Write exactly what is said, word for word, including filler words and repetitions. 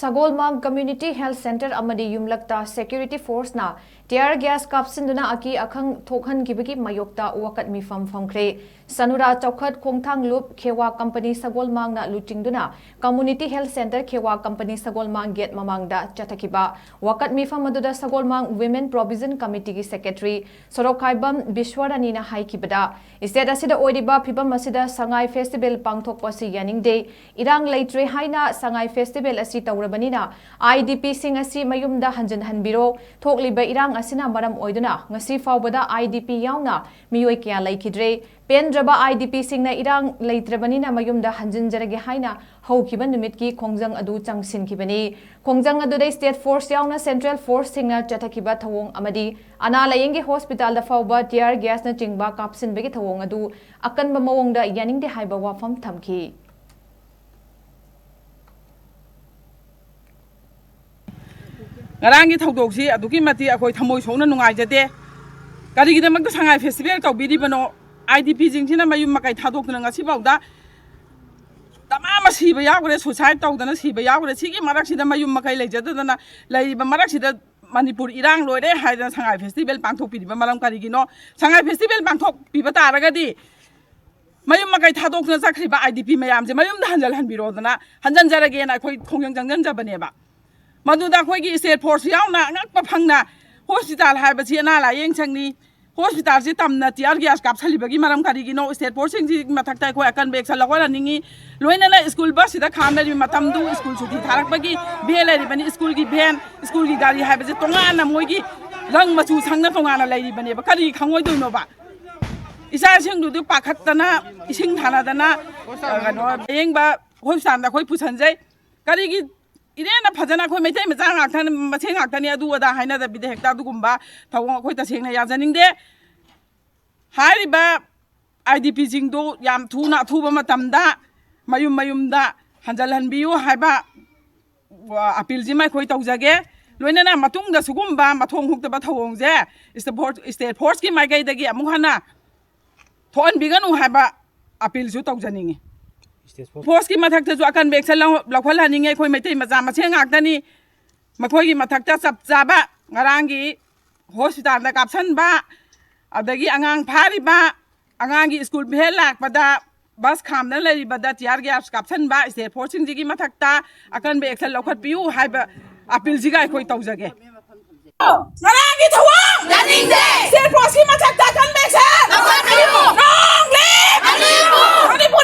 ꯁꯒꯣꯜꯃꯥꯡ Community Health Centre ꯑꯃꯗꯤ ꯌꯨꯝꯂꯛꯇ security forceꯅ tear gas ꯀꯥꯞꯁꯤꯟꯗꯨꯅ ꯑꯀꯤ ꯑꯈꯪ ꯊꯣꯛꯍꯟꯈꯤꯕꯒꯤ ꯃꯥꯌꯣꯛꯇ ꯋꯥꯀꯠ ꯃꯤꯐꯝ ꯐꯝꯈ꯭ꯔꯦ꯫ ꯁꯅꯨꯔꯥ ꯆꯥꯎꯈꯠ ꯈꯣꯡꯊꯥꯡ ꯂꯨꯞ ꯈꯦꯋꯥ ꯀꯝꯄꯅꯤ ꯁꯒꯣꯜꯃꯥꯡꯅ ꯂꯨꯆꯤꯡꯗꯨꯅ Community Health Centre ꯈꯦꯋꯥ ꯀꯝꯄꯅꯤ ꯁꯒꯣꯜꯃꯥꯡ gate ꯃꯃꯥꯡꯗ ꯆꯠꯊꯈꯤꯕ ꯋꯥꯀꯠ ꯃꯤꯐꯝ ꯑꯗꯨꯗ ꯁꯒꯣꯜꯃꯥꯡ Women Provision Committeeꯒꯤ secretary ꯁꯣꯔꯣꯛꯈꯥꯏꯕꯝ ꯕꯤꯁ꯭ꯋꯥꯔꯥꯅꯤꯅ ꯍꯥꯏꯈꯤꯕꯗ, state ꯑꯁꯤꯗ ꯑꯣꯏꯔꯤꯕ ꯐꯤꯕꯝ ꯑꯁꯤꯗ ꯁꯉꯥꯏ festival ꯄꯥꯡꯊꯣꯛꯄ ꯑꯁꯤ ꯌꯥꯅꯤꯡꯗꯦ꯫ ꯏꯔꯥꯡ ꯂꯩꯇ꯭ꯔꯦ ꯍꯥꯏꯅ ꯁꯉꯥꯏ festival ꯑꯁꯤ ꯇꯧꯔꯕꯅꯤꯅ, IDPꯁꯤꯡ ꯑꯁꯤ ꯃꯌꯨꯝꯗ ꯍꯟꯖꯤꯟꯍꯟꯕꯤꯔꯣ꯫ ꯊꯣꯛꯂꯤꯕ ꯏꯔꯥꯡ ꯑꯁꯤꯅ ꯃꯔꯝ ꯑꯣꯏꯗꯨꯅ ꯉꯁꯤ ꯐꯥꯎꯕꯗ IDP ꯌꯥꯎꯅ ꯃꯤꯑꯣꯏ ꯀꯌꯥ ꯂꯩꯈꯤꯗ꯭ꯔꯦ꯫ ꯄꯦꯟꯗ꯭ꯔꯕ IDPꯁꯤꯡꯅ ꯏꯔꯥꯡ ꯂꯩꯇ꯭ꯔꯕꯅꯤꯅ ꯃꯌꯨꯝꯗ ꯍꯟꯖꯤꯟꯖꯔꯒꯦ ꯍꯥꯏꯅ ꯍꯧꯈꯤꯕ ꯅꯨꯃꯤꯠꯀꯤ ꯈꯣꯡꯖꯪ ꯑꯗꯨ ꯆꯪꯁꯤꯟꯈꯤꯕꯅꯤ꯫ ꯈꯣꯡꯖꯪ ꯑꯗꯨꯗ state force ꯌꯥꯎꯅ central forceꯁꯤꯡꯅ ꯆꯠꯊꯈꯤꯕ ꯊꯧꯑꯣꯡ ꯑꯃꯗꯤ ꯑꯅꯥ ꯂꯥꯌꯦꯡꯒꯤ hospitalꯗ ꯐꯥꯎꯕ tear gasꯅꯆꯤꯡꯕ ꯀꯥꯞꯁꯤꯟꯕꯒꯤ ꯊꯧꯑꯣꯡ ꯑꯗꯨ ꯑꯀꯟꯕ ꯃꯑꯣꯡꯗ ꯌꯥꯅꯤꯡꯗꯦ ꯍꯥꯏꯕ ꯋꯥꯐꯝ ꯊꯝꯈꯤ꯫ ꯉꯔꯥꯡꯒꯤ ꯊꯧꯗꯣꯛꯁꯤ ꯑꯗꯨꯛꯀꯤ ꯃꯇꯤꯛ ꯑꯩꯈꯣꯏ ꯊꯃꯣꯏ ꯁꯣꯛꯅ ꯅꯨꯡꯉꯥꯏꯖꯗꯦ꯫ ꯀꯔꯤꯒꯤꯗꯃꯛꯇ ꯁꯉꯥꯏ festival ꯇꯧꯕꯤꯔꯤꯕꯅꯣ? IDPꯁꯤꯡꯁꯤꯅ ꯃꯌꯨꯝ ꯃꯀꯩ ꯊꯥꯗꯣꯛꯇꯨꯅ ꯉꯁꯤꯐꯥꯎꯗ ꯗꯃꯥ ꯑꯃ ꯁꯤꯕ ꯌꯥꯎꯈ꯭ꯔꯦ, suicide ꯇꯧꯗꯅ ꯁꯤꯕ ꯌꯥꯎꯈ꯭ꯔꯦ꯫ ꯁꯤꯒꯤ ꯃꯔꯛꯁꯤꯗ ꯃꯌꯨꯝ ꯃꯀꯩ ꯂꯩꯖꯗꯗꯅ ꯂꯩꯔꯤꯕ ꯃꯔꯛꯁꯤꯗ ꯃꯅꯤꯄꯨꯔ ꯏꯔꯥꯡ ꯂꯣꯏꯔꯦ ꯍꯥꯏꯗꯅ ꯁꯉꯥꯏ festival ꯄꯥꯡꯊꯣꯛꯄꯤꯔꯤꯕ ꯃꯔꯝ ꯀꯔꯤꯒꯤꯅꯣ? ꯁꯉꯥꯏ festival ꯄꯥꯡꯊꯣꯛꯄꯤꯕ ꯇꯥꯔꯒꯗꯤ ꯃꯌꯨꯝ ꯃꯀꯩ ꯊꯥꯗꯣꯛꯇꯨꯅ ꯆꯠꯈ꯭ꯔꯤꯕ IDP ꯃꯌꯥꯝꯁꯦ ꯃꯌꯨꯝꯗ ꯍꯟꯖꯤꯜꯍꯟꯕꯤꯔꯣꯗꯅ ꯍꯟꯖꯤꯟꯖꯔꯒꯦꯅ ꯑꯩꯈꯣꯏ ꯈꯣꯡꯖꯪ ꯆꯪꯁꯤꯟꯖꯕꯅꯦꯕ꯫ ꯃꯗꯨꯗ ꯑꯩꯈꯣꯏꯒꯤ state force ꯌꯥꯎꯅ ꯑꯉꯛꯄ ꯐꯪꯅ hospital ꯍꯥꯏꯕꯁꯤ ꯑꯅꯥ ꯂꯥꯌꯦꯡ ꯁꯪꯅꯤ꯫ Hospitalꯁꯤ ꯇꯝꯅ tear gas ꯀꯥꯞꯁꯜꯂꯤꯕꯒꯤ ꯃꯔꯝ ꯀꯔꯤꯒꯤꯅꯣ? State forceꯁꯤꯡꯁꯤ ꯃꯊꯛꯇ ꯑꯩꯈꯣꯏ ꯑꯀꯟꯕ action ꯂꯧꯍꯟꯍꯟꯅꯤꯡꯉꯤ꯫ ꯂꯣꯏꯅꯅ school busꯁꯤꯗ ꯈꯥꯝꯅꯔꯤꯕ ꯃꯇꯝꯗꯨ school ꯁꯨꯇꯤ ꯊꯥꯔꯛꯄꯒꯤ van ꯂꯩꯔꯤꯕꯅꯤ, schoolꯒꯤ van, schoolꯒꯤ ꯒꯥꯔꯤ ꯍꯥꯏꯕꯁꯦ ꯇꯣꯉꯥꯟꯅ ꯃꯣꯏꯒꯤ ꯔꯪ ꯃꯆꯨ ꯁꯪꯅ ꯇꯣꯉꯥꯟꯅ ꯂꯩꯔꯤꯕꯅꯦꯕ꯫ ꯀꯔꯤ ꯈꯪꯉꯣꯏꯗꯣꯏꯅꯣꯕ? ꯏꯆꯥꯁꯤꯡꯗꯨꯗꯤ ꯄꯥꯈꯠꯇꯅ ꯏꯁꯤꯡ ꯊꯥꯅꯗꯅ, ꯑ, ꯀꯩꯅꯣ, ꯂꯥꯌꯦꯡꯕ hospitalꯗ ꯑꯩꯈꯣꯏ ꯄꯨꯁꯟꯖꯩ꯫ ꯀꯔꯤꯒꯤ ꯏꯔꯦꯟꯅ ꯐꯖꯅ ꯑꯩꯈꯣꯏ ꯃꯩꯇꯩ ꯃꯆꯥ ꯉꯥꯛꯇꯅꯤ, ꯃꯁꯦꯟ ꯉꯥꯛꯇꯅꯤ, ꯑꯗꯨ ꯑꯗꯥ ꯍꯥꯏꯅꯗꯕꯤꯗ ꯍꯦꯛꯇ ꯑꯗꯨꯒꯨꯝꯕ ꯊꯧꯑꯣꯡ ꯑꯩꯈꯣꯏ ꯇꯁꯦꯡꯅ ꯌꯥꯖꯅꯤꯡꯗꯦ꯫ ꯍꯥꯏꯔꯤꯕ IDPꯁꯤꯡꯗꯨ ꯌꯥꯝ ꯊꯨꯅ ꯑꯊꯨꯕ ꯃꯇꯝꯗ ꯃꯌꯨꯝ ꯃꯌꯨꯝꯗ ꯍꯟꯖꯤꯜꯍꯟꯕꯤꯌꯨ ꯍꯥꯏꯕ, ꯑ, appealꯁꯤꯃ ꯑꯩꯈꯣꯏ ꯇꯧꯖꯒꯦ꯫ ꯂꯣꯏꯅꯅ ꯃꯇꯨꯡꯗ ꯁꯤꯒꯨꯝꯕ ꯃꯊꯣꯡ ꯍꯨꯛꯇꯕ ꯊꯧꯑꯣꯡꯁꯦ state force, state forceꯀꯤ ꯃꯥꯏꯀꯩꯗꯒꯤ ꯑꯃꯨꯛ ꯍꯟꯅ ꯊꯣꯛꯍꯟꯕꯤꯒꯅꯨ ꯍꯥꯏꯕ appealꯁꯨ ꯇꯧꯖꯅꯤꯡꯉꯤ꯫ ꯐꯣꯔꯁꯀꯤ ꯃꯊꯛꯇꯁꯨ ꯑꯀꯟꯕ ꯑꯦꯛꯁꯟ ꯂꯧꯈꯠꯍꯟꯅꯤꯡꯉꯦ꯫ ꯑꯩꯈꯣꯏ ꯃꯩꯇꯩ ꯃꯆꯥ ꯃꯁꯦꯟ ꯉꯥꯛꯇꯅꯤ꯫ ꯃꯈꯣꯏꯒꯤ ꯃꯊꯛꯇ ꯆꯞ ꯆꯥꯕ ꯉꯔꯥꯡꯒꯤ ꯍꯣꯁꯄꯤꯇꯥꯜꯗ ꯀꯥꯞꯁꯟꯕ, ꯑꯗꯒꯤ ꯑꯉꯥꯡ ꯐꯥꯔꯤꯕ, ꯑꯉꯥꯡꯒꯤ ꯁ꯭ꯀꯨꯜ ꯚꯦꯟ ꯂꯥꯛꯄꯗ ꯕꯁ ꯈꯥꯝꯗꯅ ꯂꯩꯔꯤꯕꯗ ꯇꯤꯌꯥꯔ ꯒ꯭ꯌꯥꯁ ꯀꯥꯞꯁꯟꯕ ꯁ꯭ꯇꯦꯠ ꯐꯣꯔꯁꯁꯤꯡꯁꯤꯒꯤ ꯃꯊꯛꯇ ꯑꯀꯟꯕ ꯑꯦꯛꯁꯟ ꯂꯧꯈꯠꯄꯤꯌꯨ ꯍꯥꯏꯕ ꯑꯄꯤꯜꯁꯤꯒ ꯑꯩꯈꯣꯏ ꯇꯧꯖꯒꯦ꯫ ꯉꯔꯥꯡꯒꯤ ꯊꯧꯑꯣꯡ ꯌꯥꯅꯤꯡꯗꯦ꯫ ꯁ꯭ꯇꯦꯠ ꯐꯣꯔꯁꯀꯤ ꯃꯊꯛꯇ ꯑꯀꯟꯕ ꯑꯦꯛꯁꯟ ꯂꯧꯈꯠꯄꯤꯌꯨ꯫ ꯂꯣꯡ ꯂꯤꯚ ꯃꯅꯤꯄꯨꯔ꯫ ꯃꯅꯤꯄꯨꯔ꯫